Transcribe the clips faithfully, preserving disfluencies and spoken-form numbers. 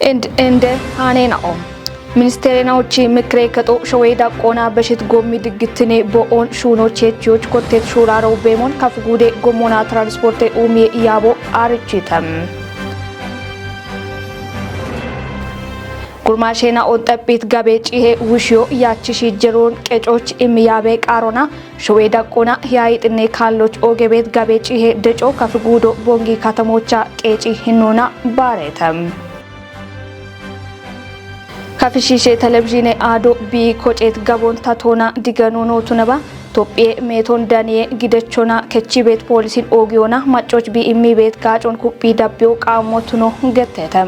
Ind inde haaneena'o. Ministeerena uchi mikire kexo showee daqqoona beshit gommi diggitine bo'oon shuunoch hechiyoch kottet shuuraaro beemon kaf guude gommona transporte uumiye yaabo aarichitem. Gurmaasheena'o xephit gabe cihe wushiyo yaachishi jeroon qecoch immi yaabe qaarona showee daqqoona hiyayixinne kaalloch ooge beet gabe cihe deco kaf guudo bongi katamocha qeeci hinnoona baaretem. Kafishiishe telebizhiine aado bii koceet gaboon tatoona diganoonootuneba Tophiye meeton daniye gidechona kechibeet poolisin oogiyoona maccoch bii immibeet gaacon kuphii dabbiyo qaammotuno getteete.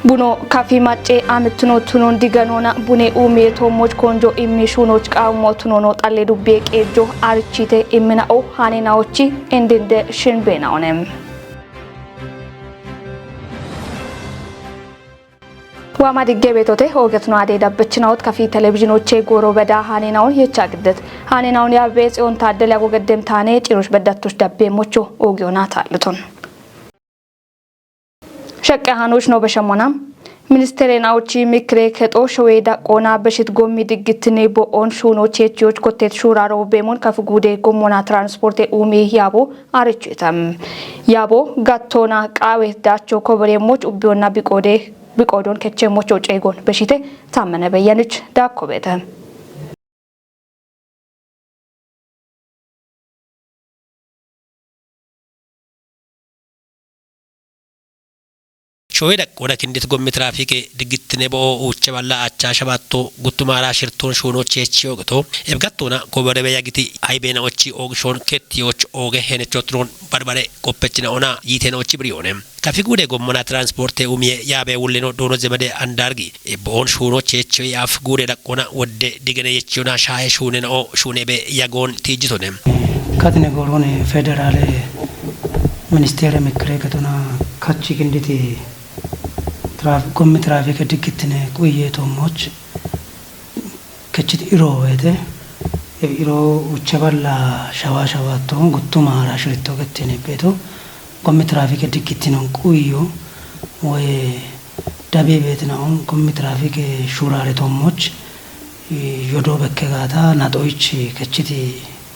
Buno kafi macce amittuno tunon diganoona bune uumiye toommoch konjo immi shuunoch qaammotunono xalle dubbiye qeejjo arichite immina'o haaneena'ochi indinde shinbeena'one. Waama digge beetote oogetno adee dabbechinawot kafi telebizhinoche gooro beda haaneena'on yecha giddet. Haaneena'on yaabe Tsiyoon Taaddele ago geddem taane ciroch beddattoch dabbe mocho oogiyoona taalluton. Sheqqe haanoch no beshemmona. Ministeerena uchi mikire kexo showee daqqoona beshit gommi diggitine bo'oon shuunoch hechiyoch kottet shuuraaro beemon kaf guude gommona transporte uumiye yaabo aarichitem. Yaabo gattoona qaawe daacho koboreemmoch ubbiyoonna biqoode biqoodon kechemmocho ceegon beshite Taammene Beyyanich daakko beete. Showe daqqoona kindit gommi tiraafike diggittine bo'o uuche balla acha shabaatto guttumaara shirtoon shuunoch hechiyo geto ebgattoona kobore beyagiti aybeena ochi oogishon kettiyoch ooge henechotiroon barbare qoppechina ona yiitena ochi biriyoone. Kafi guude gommona transporte uumiye yaabe wulleno Doono Zemede Andaargi ebbo'oon shuunoch hechiyo yaaf guude daqqoona wodde digene yechiyona shaahe shuunena'o shuunebe yagoon tiijjitone. Katine goorone federaale ministeere mikkire ketona kachi kinditi traf-, gommi tiraafike diggittine quyiye toommoch kechit iro woyite, e, iro uche balla shawa shawaatto guttumaara shiritto gettine beeto gommi tiraafike diggittinon quyiyo woy dabe beetina'on gommi tiraafike shuuraare toommoch, e, yodo bekke gaata naxoyich kechiti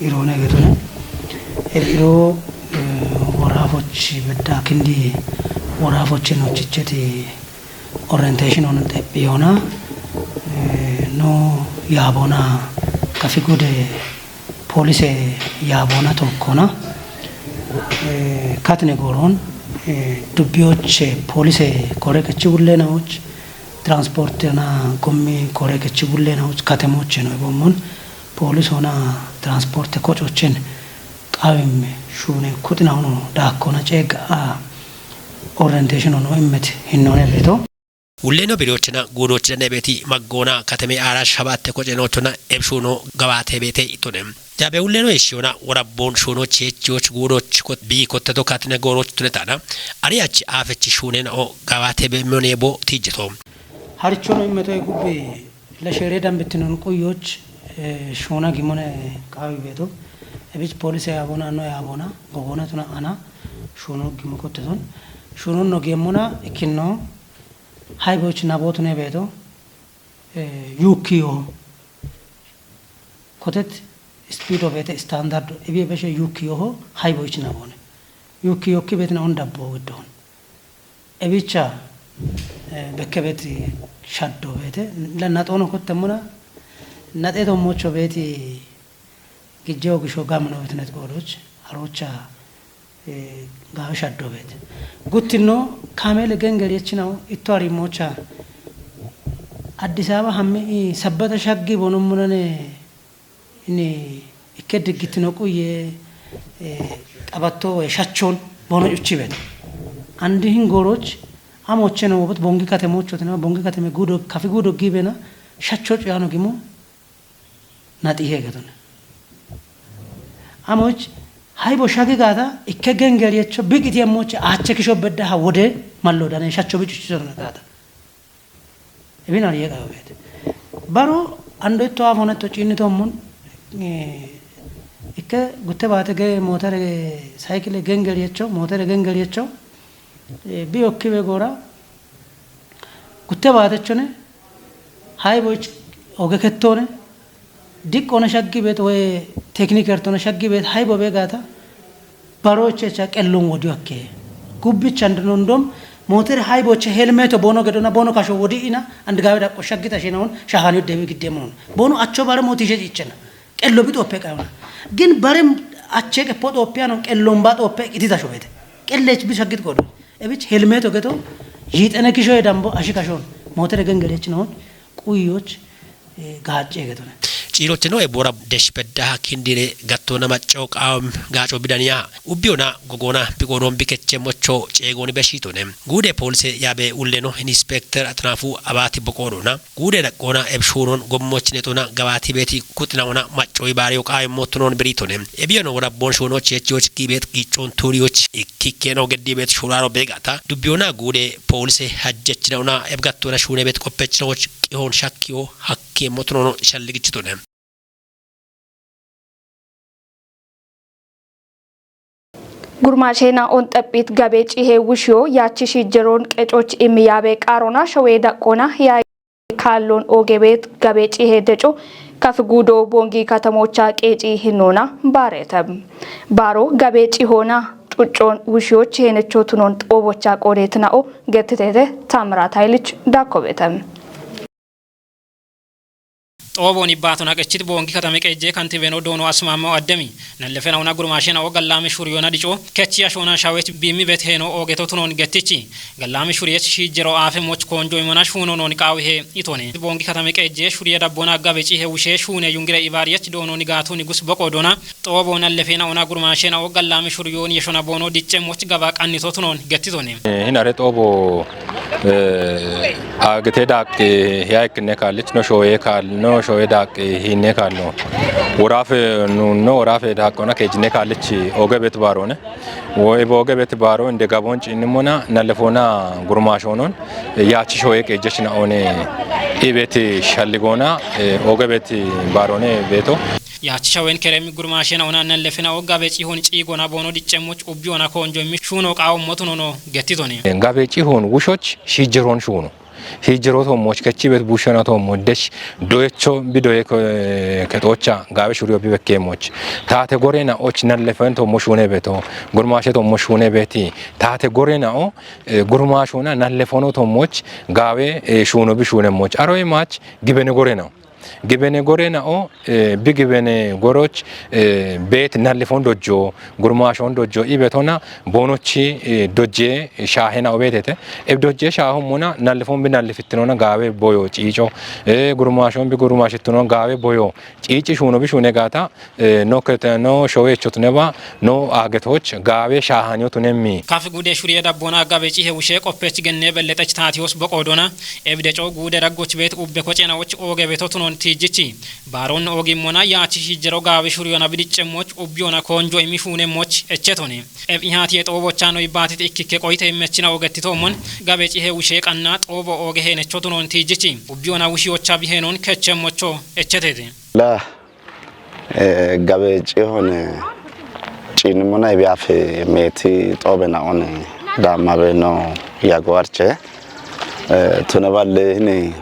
iroone getune. E, iro, e, woraafoch bedda kindi woraafoche nochicheti orientation on xephi yoona, e, no yaabona kafi guude poolise yaabona tokkona, e, katine gooron, e, dubbiyoche poolise kore kechi bulleenawoch, transportena gommi kore kechi bulleenawoch, katemoche no ibommon, poolisona transporte kocochen qawim shuune kuxina hono daakkona ceegga a orientation ono immet hinnoone beeto. Wulleno biriyochina guudochina nebeti maggoona kateme aara shabatte kocenochona ebshuno gabaate beete itone. Jabe wulleno ishiyona worabboon shuunoch hechiyoch guudoch kot-, bii kotteto katine gooroch tunetaana. Ari achi aafechi shuunena'o gabaate be mone bo tiijjeto. Harichono immeto e gubbe la shere dambittinon quyoch, e, shuuna gimone qaawi beeto. Ebich poolise yaabona no yaabona gogoona tuna ana shuuno gimo kotteton. Shuuno no gemmona ikkinno hayboch nabootune beeto, e, yuukkiyo kotet speed of ete standard ebi ebeshe yuukkiyo ho hayboch nabone. Yuukkiyo ki beetina on dabbo giddoon. Ebicha, e, bekke beeti shaddo beete. La naxono kottemmona naxe tommocho beeti gijjewo gisho gamino bitinet goodoch arocha, e, gaawe shaddo beete. Guttinno kaamele gengeri yechinawo itto ari mocha Addis Ababa hamme i sabbata shaggi bono munane ini ikke diggittino quye, e, qabatto woy shachon bono cuchi beete. Andi hin gooroch amoche no wobot bongi katemocho tina bongi kateme gudo kafi gudo gibena shacho cuyano gimo naxi hegetone. Amoch haybo shagi gaata ikke gengeri yecho biqiti amoche ache kisho bedda ha wode mallo dane shacho bicuchi sona gaata. Ebin ariye qawe beete. Baro ando itto afone to chinni to mun, e, ikke gutte baate ge motore saykile gengeri yecho, motore gengeri yecho, Eh, bi okkibe gora, gutte baatechone, hayboch oge kettone, diqqone shaggi beet woy teknik ertone shaggi beet haybo be gaata, baroche cha qellon wodi okke. Gubbicha andino ndom, motere hayboche helmeto bono gedona bono kasho wodi ina, and gawe daqqo shaggita shinon, shahani debi giddemonon. Bono acho bare moti je ichena. Qello bi xoppe qayona. Gin bare achche qeppo xoppe ano qellon ba xoppe qitita showete. Qellech bi shaggit godo. Ebich helmeto geto, yitene kishoye dambo ashi kashon. Motere gengelech non, quyoch, eh, gaacce getone. Ciirochino e bora desh beddaha kindire gattona macco qaawam gaaco bidaniya. Ubbiona gogona biqonon bikecce mocho ceegoni beshitone. Guude poolise yaabe ulleno Inspekter Atnaafu Abaati boqoodona. Guude daqqoona eb shuunon gommoch nexona gabaati beeti kuxinaona maccoyi baariyo qaayi mootunon biriitone. Ebiyono wora bon shuunoch yechiyoch giibeet giiccon tuuriyoch ikkikkeno geddi beet shuraaro beegata. Dubbiyoona guude poolise hajjechinaona eb gattoona shuune beet qoppechinoch qihon shakkiyo hakke mootunono shalligichitone. Gurmaashena on xephit gabe cihe wushiyo yaachi shijjeron qecoch immi yaabe qaarona shawee daqqoona ya kaallon ooge beet gabe cihe deco kaf guudo bongi katamocha qeeci hinnoona baarete. Baaro gabe cihona cuccon wushiyoch henecho tunon xoobocha qoodetina'o gettitete Taamiraat Hayilich dakkobete. Xooboon ibbaatona qechit boongi katame qeejjee kantibeno doono asmaammawo addemi. Nallefena una gurmaashena'o gallaame shuriyona dico kechi yashoona shawech biimmi bet heeno oogeto tunon gettichi. Gallaame shuriyech shiijjero aafe moch koonjo imona shuuno nooni qaawihe itone. Boongi katame qeejjee shuriye dabbona gabe cihe wushe shuune yungire ibaariyech doono nigaatu nigus boqo doona. Xoobo nallefena una gurmaashena'o gallaame shuriyoon yeshona boono dicce moch gaba qannito tunon gettitone. Eh, hinare xoobo, eh, agete daaq, eh, hiya ikkine kaallich no shooye kaal-, no shooye daaq, eh, hinne kaalno. Woraafe nu-, no woraafe daaqona keejine kaallich oge bet baarone. Wo-, ebe oge bet baaro inde gabon cinnimona nallefona gurmaashonon, eh, yaachi shooye qeejjechina one ibet shalligona, eh, oge bet baarone beeto. Yaachi shawen kerem gurmaashena ona nallefena o gabe cihon ciigona boono dicce moch ubbi ona koonjo immi shuuno qaawo motuno no gettitone. Gabe cihon wushoch shiijjeron shuuno. Hiijjero toommoch kechi bet bushshena toommoch desh doyecho bi doye ko-, kexocha gaawe shuriyo bi bekkeemmoch. Taate gorena och nallefen toommo shuune beto. Gurmaashe toommo shuune beti. Taate gorena o, eh, gurmaashona nallefono toommoch gaawe, eh, shuuno bi shuunemmoch. Aroy mach gibene gorena. Gibene gore na'o, eh, bi gibene goroch, eh, beet nallifon dojjo, gurmashon dojjo, ibetona bonochi, eh, dojje, eh, shahe na'o beetete. Eb dojje shahon muna nallifon bi nallifittinona gaawe boyo ciico, eh, gurmashon bi gurmashittinona gaawe boyo ciici shuno bi shune gaata, eh, no kete, no showe echotune ba, no agetoch gaawe shahaniyo tunemmi. Kafi gude shuriye dabbona gabe cihe wushe qoppech genne belletech tatios boqodona. Ebide co gude raggoch beet ubbe koce nawoch oge beto tunon tijjichi. Baron ogi mona yachi shijjero gaawe shuriyo na bidiche moch ubbiyo na konjo imi shune moch echetone. Eb ihati et obocha no ibatit ikkikke qoite immechina ogetti tomon. Gabe cihe wushe qanna xobo oge hene chotunon tijjichi. Ubbiyo na wushi ocha bihenon keche mocho echetete. La, eh, gabe cihone, eh, cinimona ibiafe meti xobe na one damabe no yago arche. Eh, tune balle hini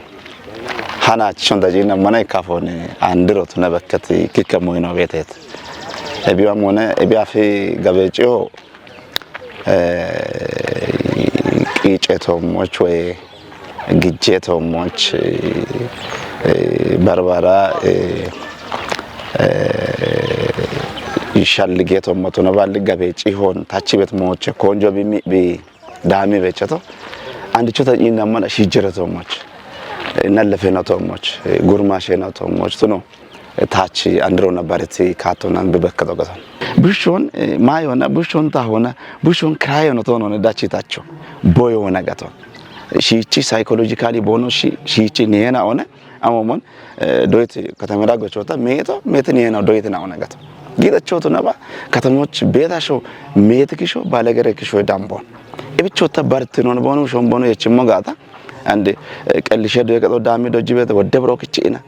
hana chonda cina mana ikafone andiro tune bekkati kike moino betet. Ebiwa mone, ebiafe gabe ciho, eh, qiice toommoch woy gijje toommoch, eh, eh, barbara, eh, eh, shallige toommotuno balli gabe cihon tachibet moche konjo bi mi-, bi dami becheto. Andicho ta inda mana shijjere toommoch, eh, nallefeno toommoch, eh, gurmasheno toommoch tuno. Tachi andiro na bareti kato nan bibekka dogaton. Bushon, eh, mayona, bushon tahona, bushon krayono tono ne dachi tacho. Boyo wona gaton. Shichi psychologically bono shi, shichi niyena one, amomon, eh, doiti katamera gochota, meto, mete niyena doiti na one gaton. Gida choto na ba, katamoch beta sho, mete kisho, balegere kisho dambon. Ebi chota barti non bono, shon bono yechimo gata, and, eh, kelishe doye gato dami dojibete, wode bro kichina.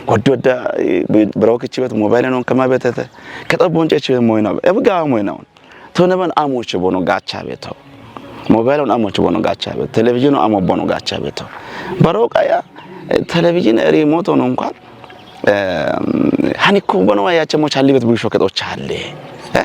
Koddu wadda, eh, bi-, biro kichi bet mobile non kama betete. Keto bonche chi moyna. E bu gawa moyna on. To ne ban amo che bono gacha beto. Mobaylon amo chbono gacha beto. Televizhino amo bono gacha beto. Baro qaya, eh, televizhin remote no nkan, eh, hani kubono wa yache mo challi bet busho keto challe. Eh?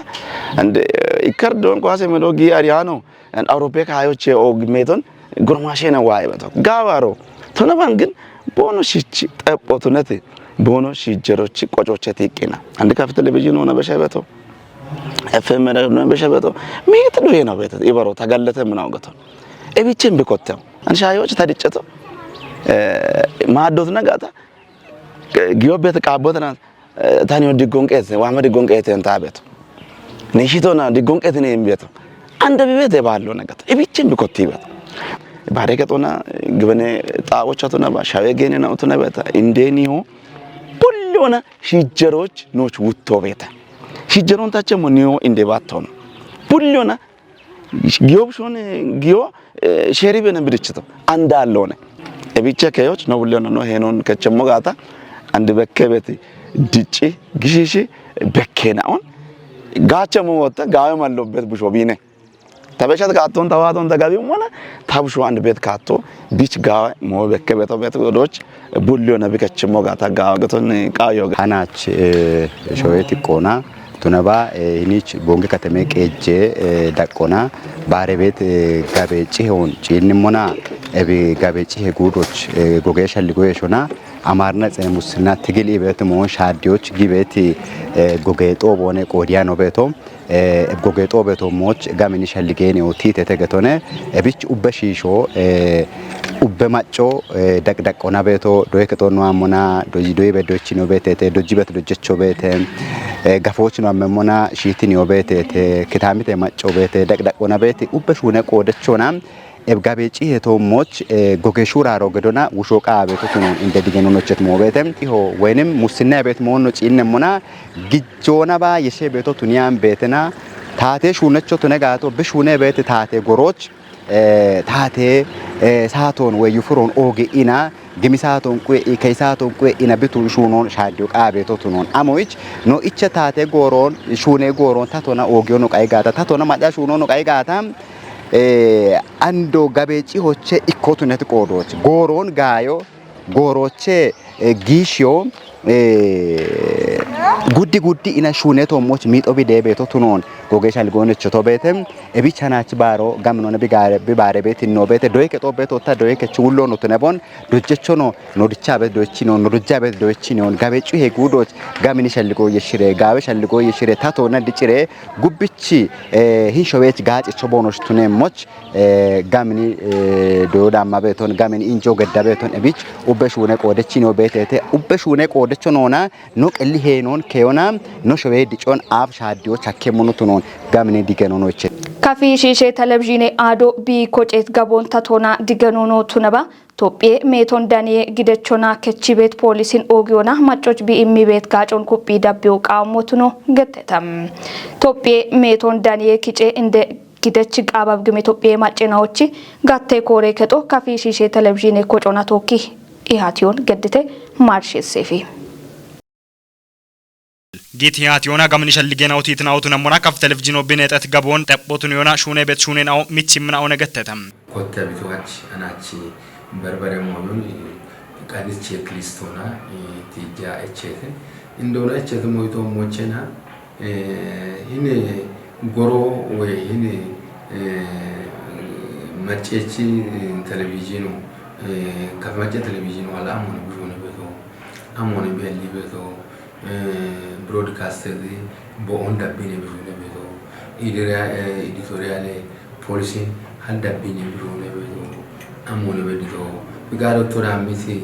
And, eh, ikar don ko ase medo gi ariano, and Europe ka hayo che o meton, gormashe na wa beto. Gawaro. Tona ban gin, bono shichi, eh, botunete. Bono shijero chi kochoche tikina. And ka televizhino na besha beto. F M na besha beto. Mit do yena beto. Ibaro tagallete mna ogato. Ebichen bikotte. An shayoch tadicheto. Eh, ma dot nagata. Giyo bet qabotna. Eh, tani o diggon qeese, wama diggon qeese enta beto. Nishitona diggon qeese ne beto. Anda bibete ballo nagata. Ebichen bikotti beto. Bare ketona, gibene tawochatona ba, shawe gene na utona beta. Indeni ho. Pullona shijjeroch noch wutto beta. Shijjeron tache mo niyo inde baton. Pullona Giyo bishone, giyo, eh, sheri bene bidichito. Anda allone. Ebiche keyoch, no bullona, no henon kechemo gata. Andi bekke beti. Dichi, gishishi, bekke naon. Gacha mo wota, gawe mallo bet busho bine. Tabeshat katon, tawaton, tagabi mona. Tabusho and bet kato. Dich gawe, mo bekke beto, beto doch. Bulyo na bikachimo gata gawa gaton qayo ga. Hanach, eh, shoyeti qona, tunaba, eh, hinich bonge kateme qeje, eh, daqona, bare bet, eh, gabe cihon, cinni mona, ebi gabe cihe gudoch, eh, goge shalli goye shona, amarna tsene musinna tigil ibet mon shadioch gibeti, eh, goge to bone qodiya no beto. Eh, goge xoobe toommoch gamini shalligeeni oo tiitete getone, ebich ubbe shiisho, eh, ubbe macco, eh, daqdaqona beeto, doye kexoonno ammona, doyi, doyi be doyichino beetete, dojji beeto dojjecho beete, eh, gafoochino ammemmona, shiitiniyo beetete, kitaamite macco beete, daqdaqona beeti, ubbe shuune qoodechona, Eb gabe cihe toommoch, eh, goge shuraro gedona wusho qaabe to tunon inde digeno nochet moobete. Iho weynim mussinna ebet moonno ciinnemmona gijjoona ba yeshe beto tuniyan beetena. Taate shuunecho tune gaato be shuune beete taate goroch, eh, taate, eh, saaton we yufuron ooge ina, gimi saaton que i, kei saaton que ina bitu shuunon shaaddiyo qaabe to tunon. Amoich no icha taate gooron, shuune gooron tatona oogiyo no qai gaata, tatona maca shuuno no qai gaata. Eh, ando gabe cihoche ikkotunet qoodoch. Gooroon gaayo, gooroche, eh, giishiyo, eh, guddi guddi ina shuune toommoch miixo bide beeto tunoon, goge shalgoone choto beete, ebichanach baaro, gaminone bigare, bibare beetinno beete, doye kexo beeto ta doye kechi wullo no tunebon, dojjechono, no dicha beet doyechino, no dojja beet doyechino, gabe cuhe guudoch, gamini shalligo yeshire, gaawe shalligo yeshire, tatona dicire, gubbichi, eh, hinsho beet gaacicho boonoch tuneemmoch, eh, gamini, eh, doyo damma beeton, gamini injo gedda beeton, ebich, ubbe shuune qoodechino beetete, ubbe shuune qoodecho noona, no qelli heenoon keyona, no showee dicon aab shaaddiyo chakke munu tunoon, gamini digeno noche. Kafi shiishe televizhiine aado bi koceet gaboon tatona digeno no tunaba, Tophiye meeton daniye gidechona kechibeet poolisin oogiyona maccoch bi immibeet gaacon kuphi dabbiyo qaammotuno gettetam. Tophiye meeton daniye kice inde gidech qaabab gime Tophiye maccinawochi gatte koore kexo kafi shiishe televizhiine kocona tookki ihaatiyon geddite marshisseefi. Giti haatiyona gamini shalligena utiitina utunammona kaf televizhiino bineexet gaboon xephotun yona shuune bet shuunen ao michimna one getteta. Kotta bituwach anachi barbare moyun qaniche Kristona tija echete. Indona echete moyto mochena, eh, hine goro we hine, eh, macechi, eh, televizhiino, eh, kaf mace televizhiino ala amone bifone beto. Amone belli beto, eh, broadcaster di bo on dabbine bifone beto. Idira, eh, editoriale policy hal dabbine bifone beto. Amone bedito. Bigado tora misi,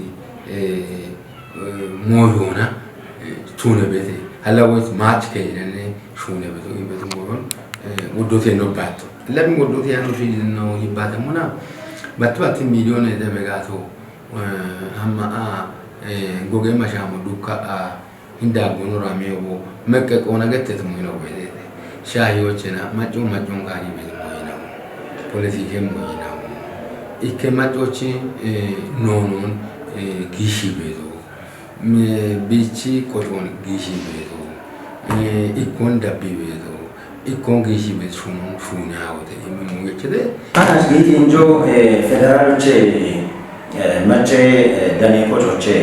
eh, eh, moyona, eh, tune bete. Hala wes match ke ne shune beto. Ibeto moyon, eh, wodote no bato. Lem wodote ano fi no yibata mona. Batu ati million de begato. Eh, amma a, eh, goge mashamo dukka a, hinda gono rame obo, mekke qona gettet moyino gwedete. Shahi ochena, macco maccon gani bel moyina. Politike moyina. Ikke maccochi, eh, nonon, eh, gishi beto. Me bichi koton gishi beto. Eh, ikkon dabbi beto. Ikkon gishi bet shunun shuni hawote imi mungechede. Anas giti injo, eh, federal che, eh, mache, eh, dane kocho che,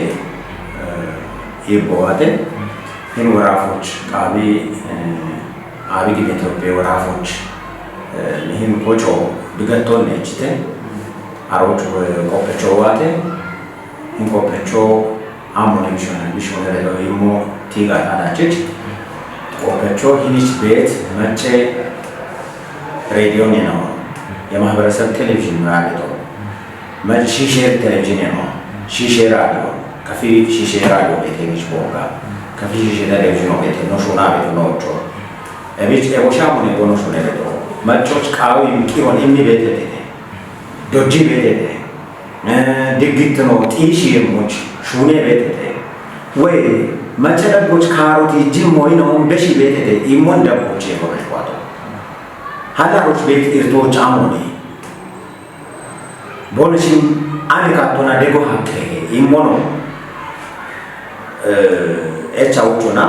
eh, ibo ate. Hin warafoch abi, eh, abi gimetope warafoch. Eh, hin kocho bigaton nechite. Aroch, eh, kopecho wate. Hin kopecho Ammo ne bishon, bishon ere do imo tiga tada chich. Qopecho hinich bet mache radio ne no. የማህበረሰብ ቴሌቪዥን ነው ያለው። መች ሺሼር ቴሌቪዥን ነው። ሺሼር ራዲዮ። ከፊ ሺሼር ራዲዮ ቤት ሄንሽ ቦጋ። ከፊ ሺሼር ቴሌቪዥን ነው ቤት ነው ሹና ቤት ነው ጮ። እቢች ኤቦሻ ሙኔ ቦኖ ሹኔ ቤት ነው። መጮች ቃዊ ቂሆን ኢሚ ቤት ቤት። ዶጂ ቤት ቤት። Diggitino xiishi yemmoch shuune beetete. Woy maca daggoch kaaroti jimmoyino beshi beetete immon daggoch yekobesh wato. Halaroch beet irtoch amoni. Bonishin ani kattona dego hakke immono. Echa uchona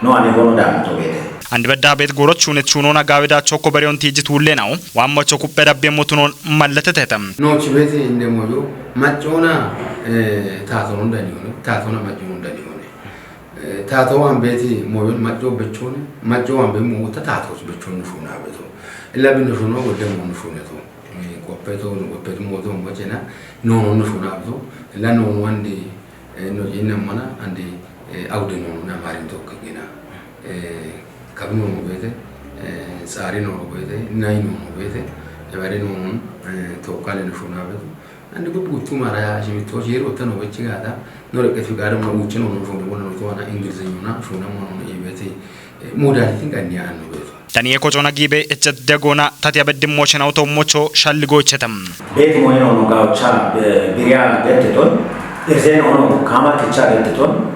no ani bono dam to beete. Andi bedda bet goroch shunet shunon agawe da choko berion tijit wulle nao. Wammo chokupbe dabbe motunon malletete. Nochi beti inde moyo, maccona, eh, taatonon danione, taatona macconon danione. Eh, taato wan beti moyon macco bechone, macco wan be mo ta taato bechon shuna beto. Illa bin shuna godde mo shuna to. Eh, kopeto, kopeto mo to mo chena, no no shuna beto. Illa no wandi, eh, no jinna mana andi, eh, aude no na marin to kigina. Eh, kabino mo bete, eh, tsari no mo bete, nai no mo bete, ebare no, eh, to kale no shuna beto. Andi gutu gutu mara ya shimi to jero tano bechi gada, no reke tu gada mo uche no no shuna bona no to ana English no na shuna mo no ibete. Eh, modality ngani ano beto. Taniye kocona gibe echet degona tatia beddim mochena uto mocho shalligo echetem. Beti moyeno no gaucha, eh, biria getteton, irzen ono kama kicha getteton.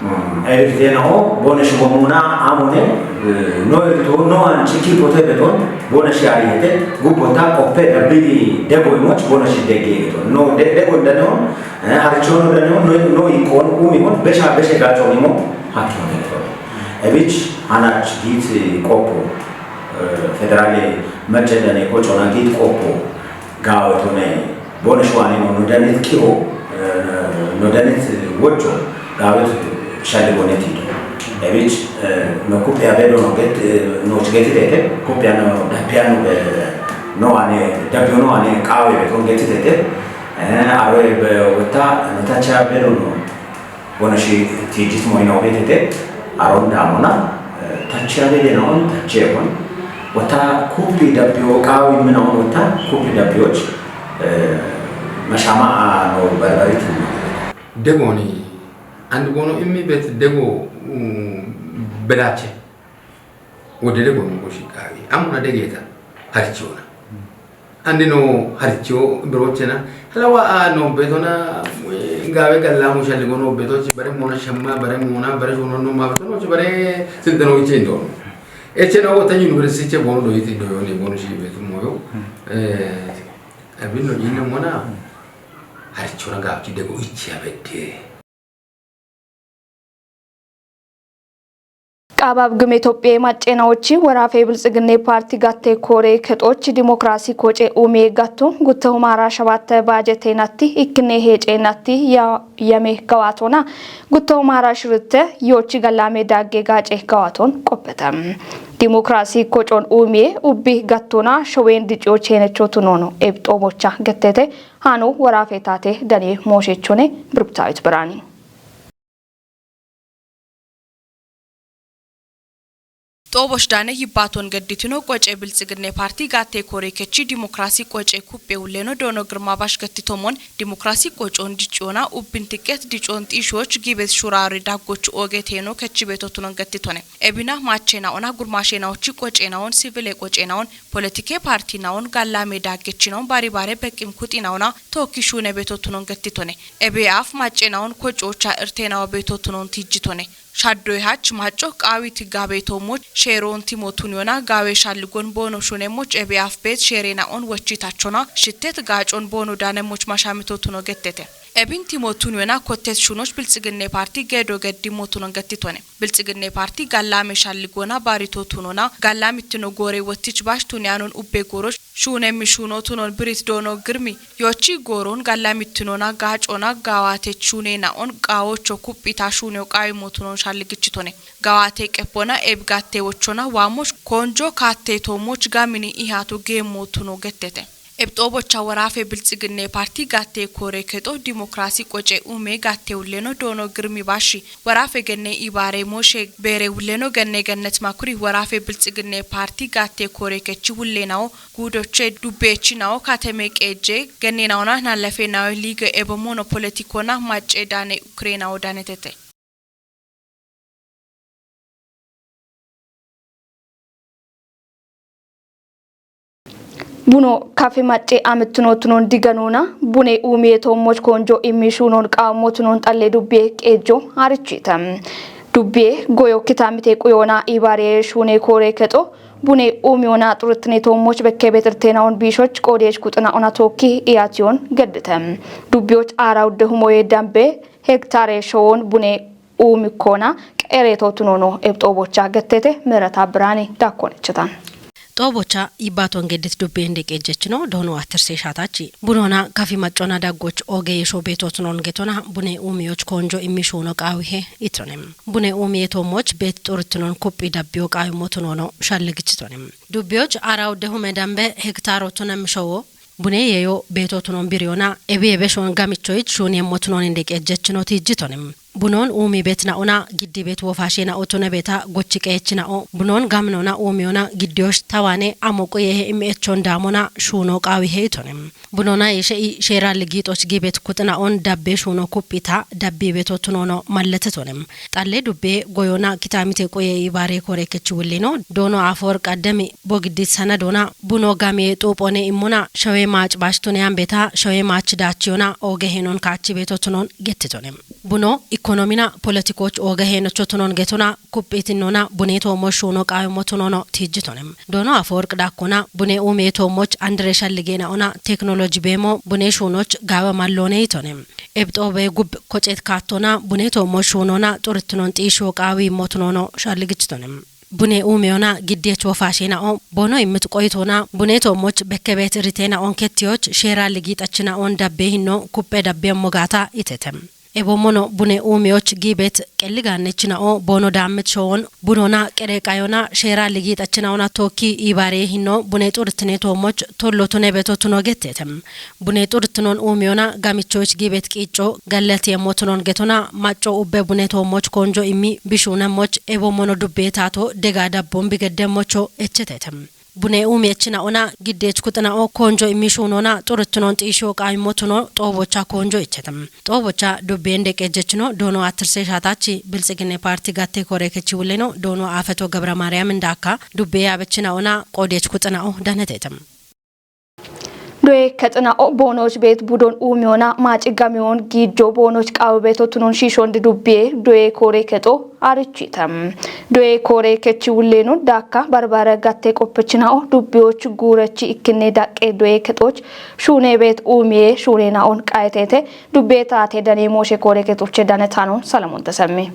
Mm, eri tena o, bone shi bomuna amone, eh, no to no an chiki pote beton, bone shi ari hete, gu pota kope dabbi dego imoch bone shi dege beton. No de dego dano, eh, har chono dano, no no ikon umi mon, besha beshe gacho imo, hakki beton. Ebich anach git kopo, eh, federale machedane kochona git kopo. Gaawetone bone shuwaani no nudanet kiho, eh, nudanet wocho gaawet shali bone tito. Ebich, eh, no kupya bedo no get, eh, no chigeti tete, kupya no dapya no be, no ane, dapyo no ane kawe be kon geti tete. Eh, awe be wata, no tacha bedo no. Bona shi tijis moyna obetete, aron damona, eh, tachi abede naon, tachi ekon. Wata kupi dapyo kawi mena on wata kupi dapyoch, eh, mashama a no barbarit. Degoni, and bono immi bet dego, um, belache. Wode dego no goshi kawi. Amuna degeta, harchiona. Andi no haricho birochena. Hala wa a no betona, eh, gawe galla mo shalli go no beto chi bare mona shamma, bare mona, bare shono no ma beto no chi bare siltano iche indo. Eche no wota university che bono do iti do yo ne bono shi beto moyo. Eh, abin no ina mona. Haricho na gawe chi dego ichi abedde. Qaabab gime Itophiye maccenawochi worafe bilxigine parti gatte kore kexoch dimokirasi koce ume gatto gutto humara shabatte bajete natti ikkine hece natti ya yame gawatona gutto humara shiritte yochi gallame dagge gace gawaton qoppete. Dimokirasi kocon ume ubbi gattona showen dico chenecho tunono ebxo bocha gettete. Hano worafe tate dane mooshechone Biruktaawit Biraani. Xoobosh daane yibbaaton gedditino qoce bilxigine parti gaatte kore kechi dimokiraasi qoce kuppe ulleno doono girma bash gettitomon dimokiraasi qocon diccoona ubbin tiqqet diccoon xiishoch giibes shuraare daggoch ooge teeno kechi beetotunon gettitone. Ebina maacheenaona gurmaasheenaochi qoceenaon sivile qoceenaon Politike parti nawon gallame daggechi nawon bari bare beqqim kuxi nawona tookki shuune beetotunon gettitone. Ebe af macce nawon kococha irte nawo beetotunon tijjitone. Shaddoy hach macco qaawi tigga beetoommoch sheeroon timotun yona gaawe shalligon boono shuunemmoch ebe af beet sheere nawon wochitachona shittet gaacon boono daanemmoch mashamitotuno gettete. Ebintimo tuniyona kottes shunoch Bilxiginne Parti gedo geddimmo tunon gettitone. Bilxiginne Parti gallame shalligona barito tunona gallamittino gore wottich bash tuniyanon ubbe goroch shunemmi shuno tunon birit doono girmi yochi goron gallamittinona gaacona gaawatech shune naon qaawocho kuphita shuneo qaawimo tunon shalligichitone. Gawaate qeppona eb gatte wochona waamoch konjo katte toomoch gamini ihatu geemmo tuno gettete. Eb xoobocha woraafe Bilxiginne Parti gatte koore kexo dimokiraasi qoce ume gatte ulleno doono girmi bashi woraafe genne ibaare mooshe beere ulleno genne gennet makuri woraafe Bilxiginne Parti gatte koore kechi ullenawo guudoche dubbechi nawo kateme qeeje genne nawona nalefe nawe liige ebo mono politikona macce dane ukre nawo danetete. Buno kafe macce amettino tunon diganona bune umiye toommoch konjo immi shunon qaammo tunon xalle dubbiye qeejjo harichita. Dubbiye goyo kitamite quyona ibaare shune koore kexo bune umiyona xurutine toommoch bekke betirtenaon biishoch qoodech kuxina ona tookki iyatiyon geddite. Dubbiyoch aara udde humoye dambe hektare showon bune umikkona qereto tunono eb xoobocha gettete merata birani dakkonechetan. Xoobocha ibbaton geddit dubbe inde qeejjechino doono attirse shaatachi. Bunona kafi maccona daggoch oge yesho beeto tunon getona bune umiyoch konjo immi shuno qaawihe itonem. Bune umiye toommoch beet xuruttinon kuphi dabbiyo qaawimo tunono shalligichitonem. Dubbiyoch aara udde hume dambe hektaro tunem showo. Bune yeyo beeto tunon biriyona ebi ebe shon gamichoyich shuni emmo tunon inde qeejjechino tiijjitonem. Bunon uumi bet naona giddi bet wofashe na'o tune beta gochi qeechi na'o. Bunon gaminona uumiyona giddiyosh tawane amo quyehe imi echon daamona shuno qaawihe itonem. Bunona yeshe i sheera ligiixoch gi bet kuxi na'on dabbe shuno kuphita dabbi beto tunono malletetonem. Xalle dubbe goyona kitamite quye ibaare koore kechi wullino doono Afoworq addemi bogiddi sanadona buno gamiye xuuphone immona shawe maac bash tune ambeta shawe maach daachiyona oge henon kaachi beto tunon gettitonem. Buno ikonomina politikoch oge henocho tunon getona kuphitinona bune toommoch shuno qaawimo tunono tiijjitonem. Doono Afoworq dakkona bune umiye toommoch andire shallige naona teknoloji beemo bune shunoch gaawe mallone itonem. Eb xoobe gub kocet kaattona bune toommoch shunona xuruttinon xiisho qaawi immo tunono shalligichitonem. Bune uumiyona giddiyoch wofashe na'o boono immit qoyitona bune toommoch bekke beet irite na'on kettiyoch sheera ligiixach na'on dabbe hinno kuphe dabbe emmo gaata itetem. Ebo mono bune uumiyoch gi bet qelli gaannech na'o boono daammit showon bunona qere qayona sheera ligiixach na'ona tookki ibaare hinno bune xurutine toommoch tollo tune beto tuno gettetem. Bune xuruttinon uumiyona gamichoyich gi bet qiicco gallati emmo tunon getona macco ubbe bune toommoch konjo immi bishunemmoch ebo mono dubbe taato dega dabbon bigeddemmocho echetetem. Bune uumi echina ona giddeech kuxina o konjo immi shuunona xuruttinon xiisho qaamimmo tuno xoobocha konjo ichetem. Xoobocha dubbe inde qeejjechino doono attirse shaatachi Bilxiginne Parti gatte koore kechi wulleno doono Aafeto Gabra Maariyaam indaakka dubbe yaabechina ona qoodeech kuxina o danetetem. Doye kexina o boonoch beet budon uumiyona maaci gamiyon giijjo boonoch qaawe beeto tunon shiishon dubbiye doye koore kexo arichitam. Doye koore kechi wulleno daakka barbare gatte qoppechina o dubbiyoch guurechi ikkinne daqqe doye kexoch shuune beet uumiye shuune na'on qayetete dubbe taate dane mooshe koore kexoche dane taanon Salamon Tesemmi.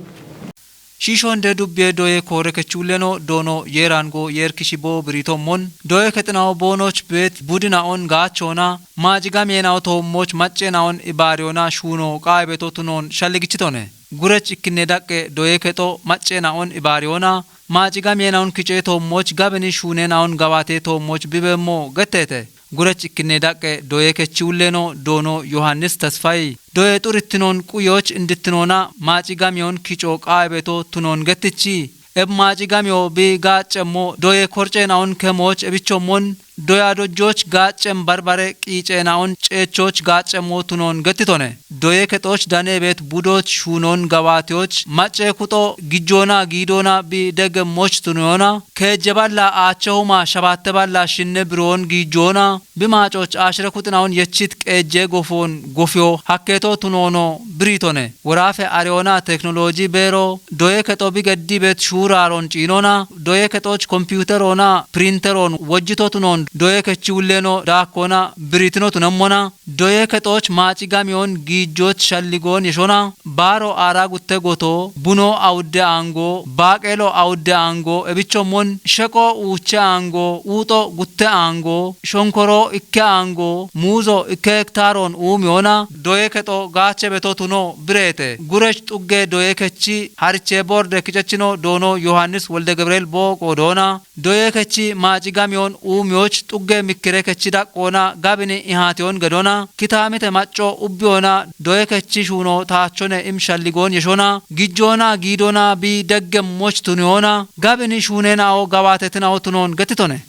Shiishonde dubbiye doye koore kechuulleno doono yeerango yeerkishi boo biritommon doye kexinawo boonoch beet budina'on gaachona maaci gamiyeena'o toommoch macceena'on ibaariyona shuuno qaabeto tunon shalligichitone. Gurech ikkinne daqqe doye kexo macceena'on ibaariyona maaci gamiyeena'on kicee toommoch gabini shuuneena'on gawaatee toommoch bibeemmo getteete. Gurech ikkinne daqqe doye kechiulleno doono Yohannis Tesfayi doye xuritinon quyoch indittinona maaci gamiyon kico qaabeto tunon gettichi. Eb maaci gamiyo bi gaaccemmo doye korceena'on kemoch ebichommon doya dojjoch gaaccem barbare qiiceena'on ceechoch gaaccemmo tunon gettitone. Doye kexoch daneebeet budoch shuunon gawaatiyoch maccee kuxo gijjoona giidoona bi degemmoch tuniyona keejje balla aache huma shabaatte balla shinne biroon giijjoona bi maacoch ashire kuxinawun yechit qeejje gofoon gofiyo hakkeeto tunoono biriitone. Woraafe ariyoona teknoloji beero doye kexo bi geddibeet shuuraaron ciinoona doye kexoch kompiuteroona pirinteroon wojjito tunoon Doye kechi ulleno daakkona biritino tunammona. Doye kexooch maaci gamiyon giijjooch shalligoon yeshona. Baaro aara gutte goto, buno awudde aango, baaqeelo awudde aango, ebichommon sheqo uuche aango, uuxo gutte aango, shonkoro ikke aango, muuzo ikke hektaaroon uumiyona, doye kexo gaache beto tuno bireete. Gurech xugge doye kechi hariche borde kichechino doono Yohaannis Wolde Gabri'eel booqo doona. Doye kechi maaci gamiyon uumiyooch xugge mikkire kechi daqqoona gabini ihaatiyon gedona. Kitaamite macco ubbiyona doye kechi shuuno taachone im shalligoon yeshona. Gijjoona giidona bi deggemmoch tuniyona. Gabini shuunenao gabaatetinawo tunoon getitone.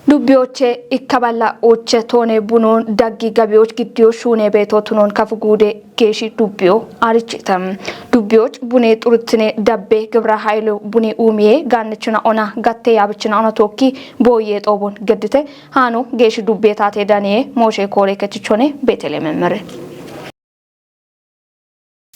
Dubbiyoche ikkaballa uche toone bunoon daggi gabiyoch giddiyo shuune beeto tunoon kafu guude geeshi dubbiyo arichite. Dubbiyoch bune xuruttine dabbe gibra hayilo bune uumiye gaannichina ona gatte yaabichina ona tookki booyye xoobon geddite haano geeshi dubbiye taate daniye mooshe koore kechichone Beetele memmere.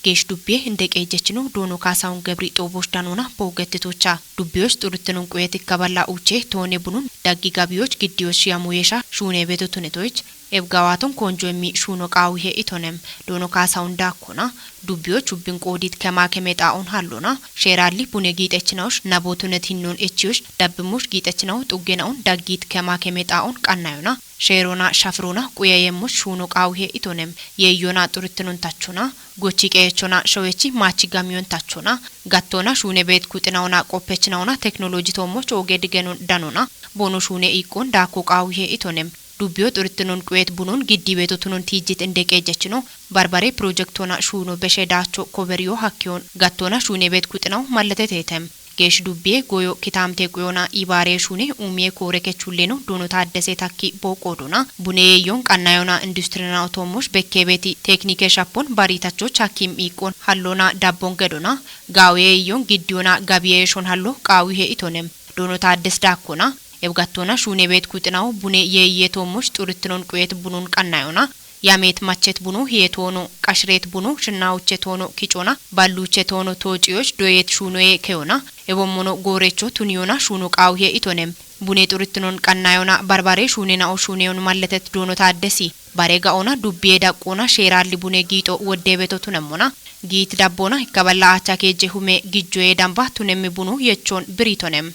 Geesh dubbiye inde qeejjechino doono Kaasahun Gebri xoobooch danoona boogettitocha. Dubbiyoch xuruttinun quyetikka balla uche toone bunun daggi gabiyoch giddiyoch shiyamu yeesha shuune beeto tunetoyich ebgawaaton koonjo immi shuuno qaawihe itonem. Doono Kaasahun daakkona dubbiyoch ubbin qoodit kema keme xaa'on hallona. Sheeraalli bune giixechinawosh nabo tunet hinnoon echiyosh dabbimmosh giixechinawo xuggenaun daggiit kema keme xaa'on qannayona. Sheerona shafirona quya yemmoch shuuno qaawihe itonem. Yeeyona xuruttinun tachona. Gochi qeechona showechi maachi gamiyon tachona. Gattona shuune beet kuxinawona qoppechinawona teknoloji toommoch ooge digenon danona. Boono shuune iiqqon daakko qaawihe itonem. Dubbiyo xuruttinun quyeet bunun giddi beeto tunon tiijjit inde qeejjechino. Barbare pirojektona shuuno beshe daacho koberiyo hakkiyon gattona shuune beet kuxinaw malleteteetem. Geesh dubbiye goyo kitaamite quyona ibaare shuune uumiye koore kechulleno doono Taaddese takki booqoodona. Bune yeeyyon qannayona industrina otoommosh bekkeebeeti teknike shappon baritachoch hakkim iiqqon hallona dabbon gedona. Gaawiye yeeyyon giddiyona gabiye shon hallo qaawihe itonem. Doono Taaddes daakkona. Ebgattona shuune beet kuxinawo bune yeeyye toommosh xuruttinon quyeet bunun qannayona. Yameet machet bunu hiye toono, qashireet bunu shinnaawuche toono kicona, balluche toono toociyoch doyeet shuunoye keyona, ebommono goorecho tuniyona shuuno qaawihe itonem. Bune xuruttinon qannayona barbare shuunenao shuuneyon malletet doono Taaddesi. Bare ga'ona dubbiye daqqoona sheeraalli bune giixo wodde beto tunemmona. Giit dabboona ikkaballa aacha keejje hume gijjoye damba tunemmi bunu yechoon biritonem.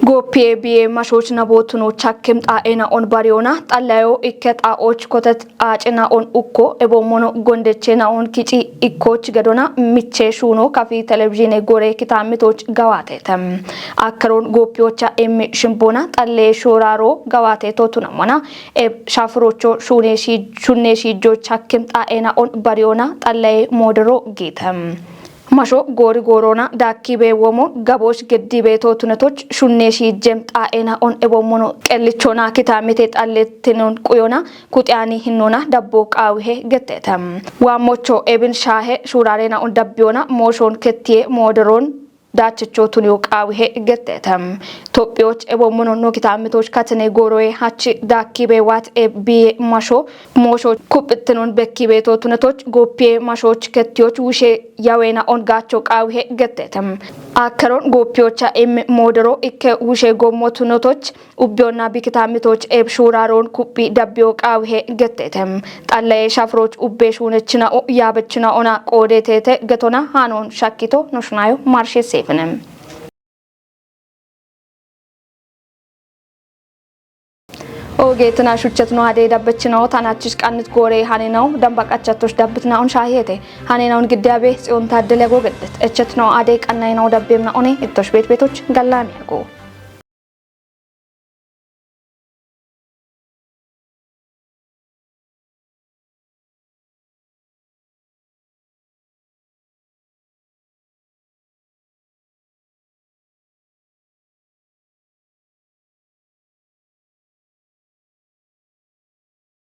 Gooppiye biye mashoch nabootunoch hakkim xaa'ena on bariyona xallayo ikke xaa'och kotet aacina on ukko ebommono gondechena on kici ikkoch gedona miche shuuno kafi televizhiine gore kitaamitoch gawaatete. Akkaron gooppiyocha immi shimbona xalle shooraaro gawaateto tunammona eb shafirocho shuune shi-, shunne shiijjoch hakkim xaa'ena on bariyona xallaye moodero giite. Masho goori goorona daakkibe womo gaboch geddibeto tunetoch shunne shiijjem xaa'ena on ebommono qellichona kitaamite xallettinon quyona kuxiyani hinnona dabbo qaawihe gettete. Waammocho ebin shaahe shuuraarena on dabbiyona mooshon kettiye mooderon daachecho tuniyo qaawihe gettete. Tophiyoch ebommono no kitaamitoch katine gooroye hach daakkibe waat ebiye masho moosho kuphittinon bekkibeto tunetoch gooppiye mashoch kettiyoch wushe yawena on gaacho qaawihe gettete. Akkaron gooppiyocha im moodero ikke wushe gommo tunetoch ubbiyonna bikitaamitoch eb shuuraaron kuphi dabbiyo qaawihe gettete. Xallaye shafiroch ubbe shuunechina o yaabechina ona qoodetete getona haanon shakkito noshunayo marshe seefine. Ogeetina shuchetno adee dabbechinawo tanachich qannit goore haninawo damba qachatoch dabbitinaon shaahiyete. Haninaon giddiyabe Tsiyon Taaddele googedet. Echetno adee qannayinawo dabbemna one ittosh beet beetoch gallamiyago.